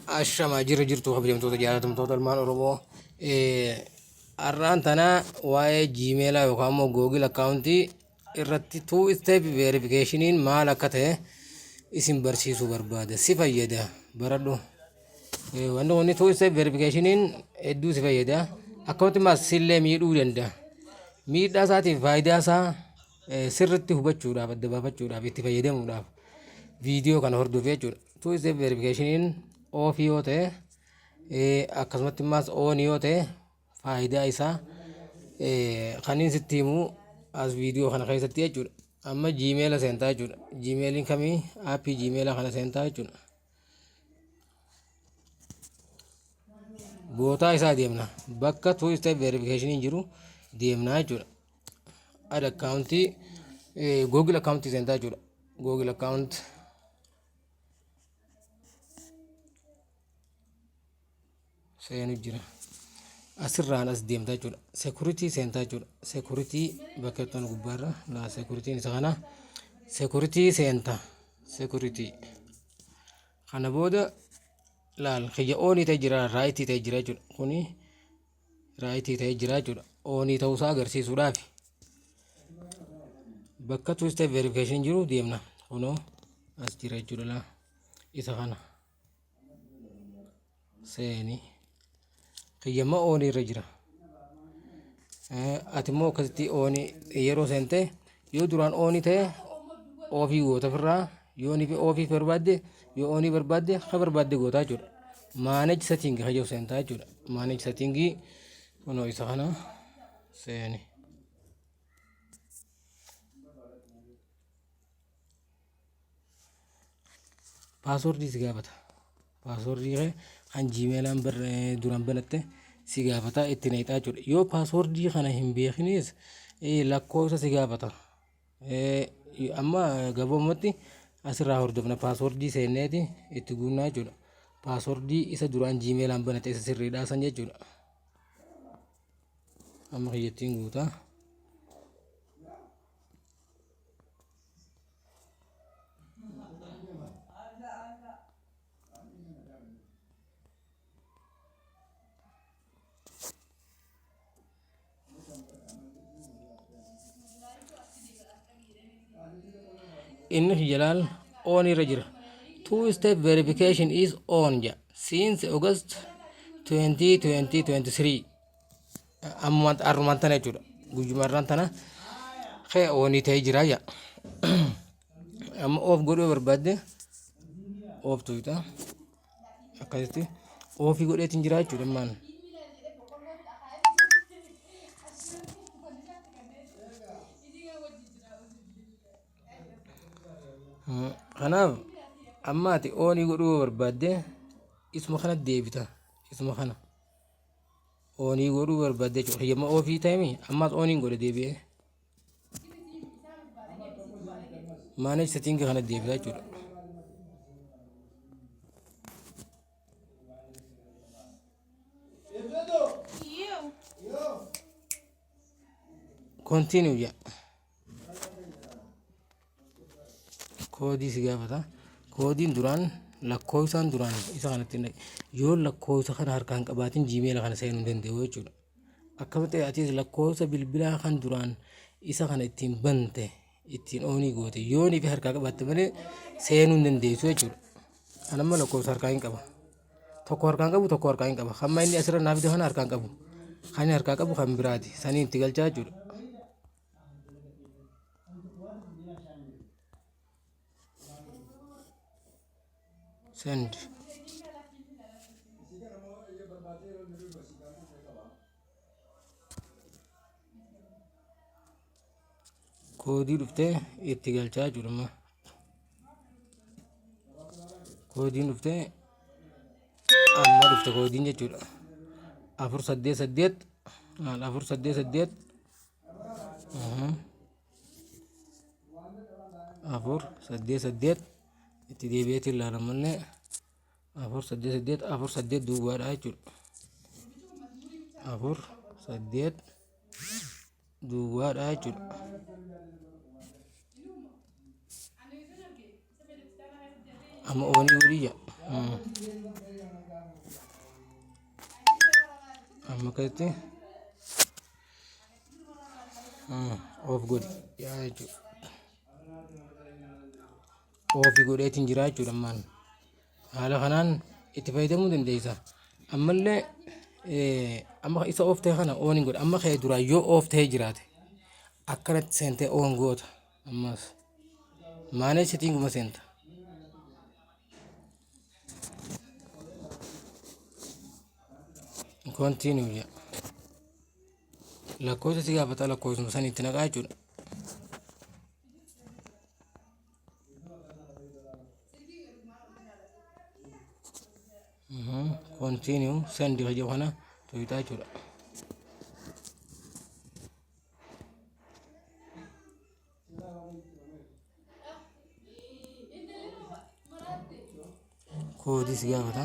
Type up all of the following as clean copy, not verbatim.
Ashamaa jirra jirtu kabajamtoota jaalatamtoota ilmaan Oromoo. Har'aan tana waa'ee Gmailaa yookaan immoo Google akkaawuntii irratti two step verificationin maal akka ta'e isin barsiisuu barbaada. Si fayyada baradhu. Wanni kun two step verificationin hedduu si fayyada. Akkasumas immoo sillee miidhuu danda'a. Miidhaa isaatiif faayidaa isaa sirriitti hubachuudhaaf adda baafachuudhaaf itti fayyadamuudhaaf viidiyoo kana hordofi jechuudha. Two step verification off yoo ta'e akkasumatti immaas on yoo ta'e faayidaa isaa kan inni sitti himu as viidiyoo kana keessatti jechuudha. Amma Gmail seentaa jechuudha. Gmailiin kamii aappii Gmail kana seentaa jechuudha. Bootaa isaa deemna. Bakka two step verification jiru deemna jechuudha. Add account Google account seentaa jechuudha. Google account seenu jira. Asirraan as deemta jechuudha. Security seentaa jechuudha. Security bakka jettan gubbaarra laa security isa kana. Security seenta. Security. Kana booda laal kiyya oonii ta'e jira raayitii ta'e jira jechuudha. Kuni raayitii ta'e jira jechuudha. Oonii ta'uusaa agarsiisuudhaaf. Bakka two step verification jiru deemna. Kunoo as jira jechuudha laa isa kana. Seeni. Kiyyamma oonii irra jira. Ati immoo akkasitti oonii yeroo seente yoo duraan oonii ta'e oofii goota ofirraa yoo ni oofii barbaadde yoo oonii barbaadde ka barbaadde gootaa jechuudha. Maanej setting ka jedhu seentaa jechuudha. Maanej settingii kunoo isa kana seeni. Paaswordii si gaafata. Paaswordii kee kan jiimeelaan duraan banatte si gaafata itti naqxaa jechuudha. Yoo paaswordii kana hin beeknes lakkoofsa si gaafata. Amma gabaabumatti asirraa hordofna paaswordii seenneeti itti guunnaa jechuudha. Paaswordii isa duraan jiimeelaan banatte isa sirriidhaa san jechuudha. Amma kiyyattiin guutaa. Inni jalaal on irra jira. Two step verification is on jedha since August 2020 23 ammumaan tana jechuudha. Guyyuma irraan tana kee oonii ta'ee jira jedha. Amma oof godhuu barbaadde oof tuyxa. Akkasitti oofii godheetiin jira jechuudha ammaan. Kanaaf amma ati oonii godhuu barbaadde isuma kana deebita. Isuma kana. Oonii godhuu barbaadde jechuudha. Kiyyamma oofii ta'emi ammaas ooniin godhe deebi'ee. Manage setting kana deebita jechuudha. Continue jedha. Koodii si gaafata. Koodiin duraan lakkoofsaan duraan isa kanatti hin dhaqe. Yoo lakkoofsa kana harkaan qabaatin Gmail kana seenuu hin danda'u jechuudha. Akkamitti atis lakkoofsa bilbilaa kan duraan isa kana ittiin bante ittiin oonii goote yoo ni fi harkaa qabaatte malee seenuu hin dandeessu jechuudha. An amma lakkoofsa harkaa hin qaba. Tokko harkaan qabu tokko harkaa hin qaba. Hamma inni asirra naaf fide kana harkaan qabu. Kan inni harkaa qabu kan biraati. Saniin itti galchaa jechuudha. Send. Koodii dhuftee itti galchaa jechuudha amma. Koodiin dhuftee amma dhufte koodiin jechuudha. 4 8 8 maal 4 8 8 4 8 8 itti deebi'eetiin ilaala malee 4 8 8 4 8 duwwaadha jechuudha. 4 8 duwwaadha jechuudha. Amma on godhii jedha. Amma akkasitti off godhi yaa jechuudha. Off godheetiin jira jechuudha ammaan. Haala kanaan itti fayyadamuu dandeessa. Ammallee amma isa off ta'e kana on godha. Amma kee duraan yoo off ta'ee jiraate akkanatti seentee on goota. Ammas manage settinguma seenta. Continue jedha. Lakkoofsa si gaafata, lakkoofsuma san itti naqaa jechuudha. Continue, send jedhu kana tuqxaa jechuudha. Koodii si gaafata.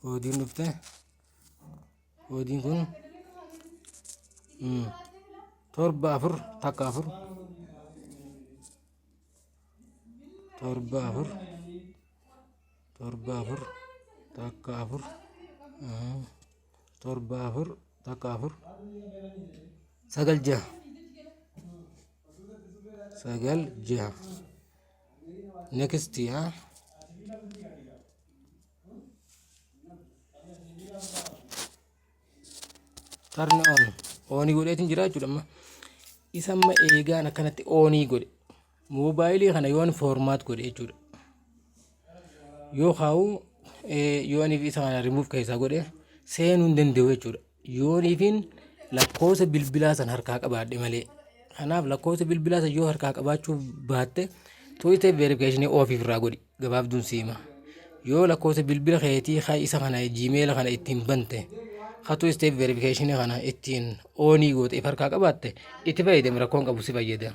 Koodiin dhufte. Koodiin kun 7414, 74, 74 14, 74 14 9 6 9 6. Next yaa. Turn on, on godheetiin jira jechuudha. Amma isa amma eegaan akkanatti on godhe, moobaayilii kana yoon format godhe jechuudha, yoo kaa'u, yoo aniif isa kana rimuuf keessaa godhe, seenuu hin danda'u jechuudha, yooniifin lakkoofsa bilbilaa san harkaa qabaadhe malee. Kanaaf lakkoofsa bilbilaa san yoo harkaa qabaachuu baatte, two step verification off irraa godhi. Gabaabduun siima, yoo lakkoofsa bilbila keetii ka isa kana Gmail kana ittiin bante, ka two step verification kana ittiin on goote if harkaa qabaatte, itti fayyadami, rakkoon qabu, si fayyada.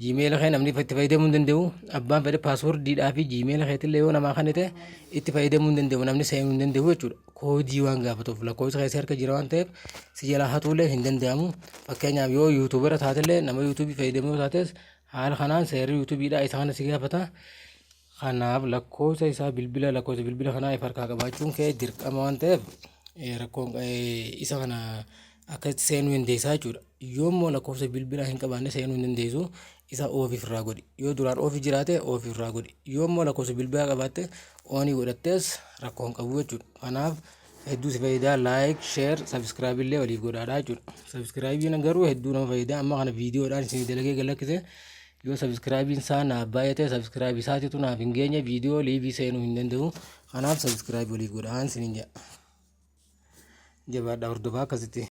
Gmail kee namni itti fayyadamuu hin danda'u. Abbaan fedhe passwordiidhaa fi Gmail keetillee yoo namaa kennite, itti fayyadamuu hin danda'u, namni seenuu hin danda'u jechuudha. Koodii waan gaafatuuf, lakkoofsa keessa harka jira waan ta'eef, si jalaa hatuullee hin danda'amu. Fakkeenyaaf yoo YouTubera taatellee, nama YouTubeii fayyadamuu taates, haala kanaan seerri YouTubeiidhaa isa kana si gaafata. Kanaaf lakkoofsa isaa bilbila, lakkoofsa bilbila kanaa if harkaa qabaachuun kee dirqama waan ta'eef, rakkoon isa kana akkasitti seenuu dandeessaa jechuudha. Yoo immoo lakkoofsa bilbilaa hin qabaanne, seenuu hin dandeessu. Isa off irraa godhi. Yoo duraan off jiraate, off irraa godhi. Yoo immoo lakkoofsa bilbilaa qabaatte, on godhattees rakkoo hin qabu jechuudha. Kanaaf hedduu si fayyadaa. Like, share, subscribe illee waliif godhaadha jechuudha. Subscribeiin garuu hedduu nama fayyada. Amma kana viidiyoodhaan isin dalagee galakkise, yoo subscribeiin isaa naaf baay'ate, subscribe isaatitu naaf hin geenye, viidiyoo live seenuu hin danda'u. Kanaaf subscribe waliif godhaan isiniin jedha. Jabaadhaa, hordofaa akkasitti.